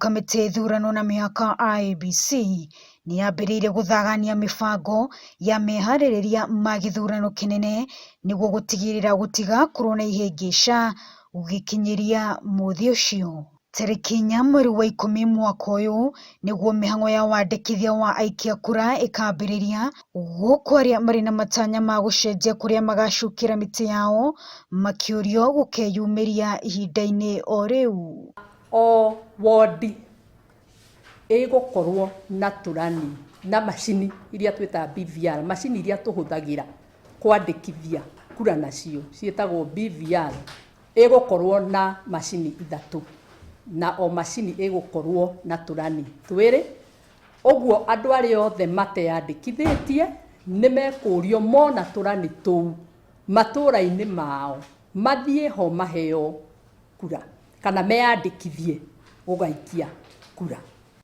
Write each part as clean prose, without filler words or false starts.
Kamĩtĩ ya ithurano na mĩhaka IEBC nĩ yambĩrĩirie gũthagania mĩbango ya meharĩrĩria ma gĩthurano kĩnene nĩguo gũtigĩrĩra gũtigakorwo na ihĩngĩca gũgĩkinyĩria mũthĩ ũcio. Tarĩki 4 mweri wa 10 mwaka ũyũ nĩguo mĩhang'o ya wandĩkithia wa aikia kura ĩkambĩrĩria gũkũ arĩa marĩ na matanya ma gũcenjia kũrĩa magacukĩra mĩtĩ yao makĩũrio gũkeyumĩria ihinda-inĩ o rĩu. O wondi ĩgũkorwo na tũrani na macini iria twĩtaga BVR, macini iria tũhũthagĩra kwandĩkithia kura nacio ciĩtagwo BVR, ĩgũkorwo na macini ithatũ, na o macini ĩgũkorwo na tũrani twĩrĩ, ũguo andũ arĩa othe mateyandĩkithĩtie nĩ mekũrio mona tũrani tũu matũra-inĩ mao, mathiĩ ho maheo kura kana meyandĩkithie gũgaikia kura.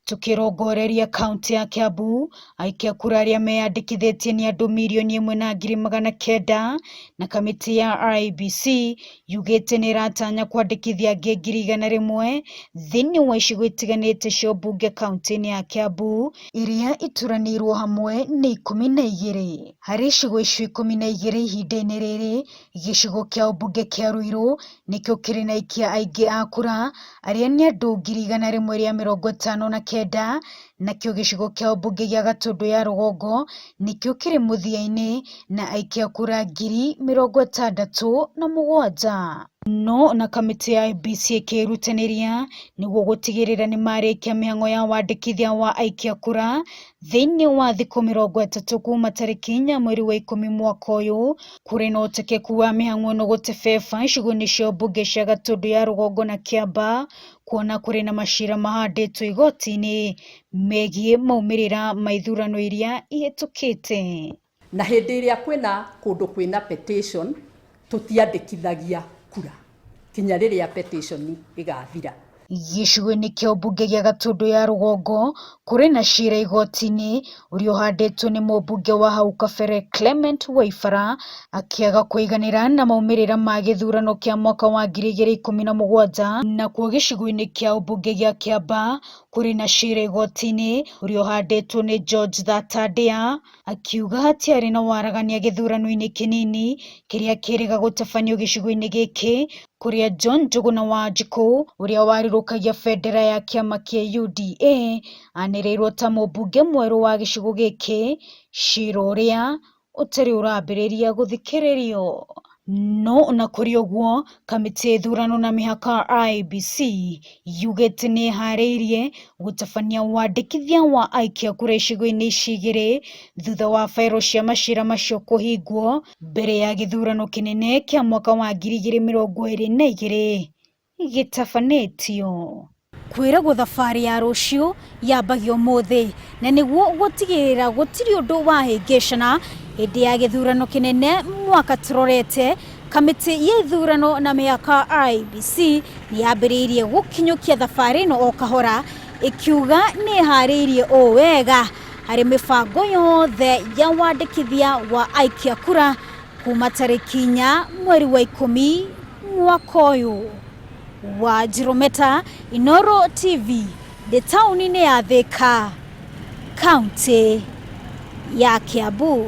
Tũkĩrongoreria kaunti ya Kiambu, aikia kura arĩa meyandĩkithĩtie nĩ andũ 1,900,000 na kamĩtĩ ya IEBC yugĩte nĩ ĩratanya kwandĩkithia angĩ 100,000 thĩinĩ wa icigo itiganĩte cia ũmbunge kaunti-inĩ ya Kiambu iria ituranĩirwo hamwe nĩ 12. Harĩ icigo icio 12 ihinda-inĩ rĩrĩ, gĩcigo kĩa ũmbunge kĩa Ruiru nĩkĩo kĩrĩ na aikia aingĩ a kura arĩa nĩ andũ 159,000 nakĩo gĩcigo kĩa ũmbunge gĩa Gatundu ya rũgongo nĩkĩo kĩrĩ mũthia-inĩ na aikia kura 67,000. No na kamĩtĩ ya IEBC ĩkĩĩrutanĩria nĩguo gũtigĩrĩra nĩ marĩkia mĩhang'o ya wandĩkithia wa aikia kura thĩinĩ wa thikũ 30 kuma tarĩki 4 mweri wa 10 mwaka ũyũ, kũrĩ na ũtekeku wa mĩhang'o ĩno gũtebeba icigo-inĩ cia ũmbunge cia Gatundu ya rũgongo na Kiambaa, kuona kũrĩ na macira mahandĩtwo igoti-inĩ megiĩ maumĩrĩra ma ithurano iria ihĩtũkĩte. Na hĩndĩ ĩrĩa kwĩna kũndũ kwĩna petition, tũtiandĩkithagia kura kinya rĩrĩa petition ĩgathira. Gĩcigo-inĩ kĩa ũmbunge gĩa Gatundu ya rũgongo kũrĩ na cira igoti-inĩ ũrĩa ũhandĩtwo nĩ mũmbunge wa hau kabere Clement Waibara akĩaga kũiganĩra na maumĩrĩra ma gĩthurano kĩa mwaka wa 2017. Nakuo gĩcigo-inĩ kĩa ũmbunge gĩa Kiambaa kũrĩ na cira igoti-inĩ ũrĩa ũhandĩtwo nĩ George Thatandĩa akiuga hatiarĩ na waragania gĩthurano-inĩ kĩnini kĩrĩa kĩrĩga gũtabanio gĩcigo-inĩ gĩkĩ kũrĩa John Njũgũna Wanjikũ ũrĩa warũrũkagia bendera ya kĩama kĩa UDA anĩrĩirwo ta mũmbunge mwerũ wa gĩcigo gĩkĩ, cira ũrĩa ũtarĩ ũrambĩrĩria gũthikĩrĩrio. No ona kũrĩ ũguo, kamĩtĩ ya ithurano na mĩhaka IEBC yugĩte nĩ ĩharĩirie gũtabania wandĩkithia wa aikia kura icigo-inĩ ici igĩrĩ thutha wa bairo cia macira macio kũhingwo mbere ya gĩthurano kĩnene kĩa mwaka wa 2022 gĩtabanĩtio. Kwĩragwo thabarĩ ya rũciũ yambagia ũmũthĩ na nĩguo gũtigĩrĩra gũtirĩ ũndũ wahĩngĩcana hĩndĩ ya gĩthurano kĩnene mwaka tũrorete, kamĩtĩ ya ithurano na mĩhaka IEBC nĩ yambĩrĩirie gũkinyũkia thabarĩ ĩno o kahora ĩkiuga nĩ ĩharĩirie ũũ wega harĩ mĩbango yothe ya wandĩkithia wa aikia kura kuma tarĩki 4 mweri wa 10 mwaka ũyũ. Wa Njirũmeta, Inooro TV, ndĩ taũni-inĩ ya Thĩka, kaũntĩ ya Kiambu.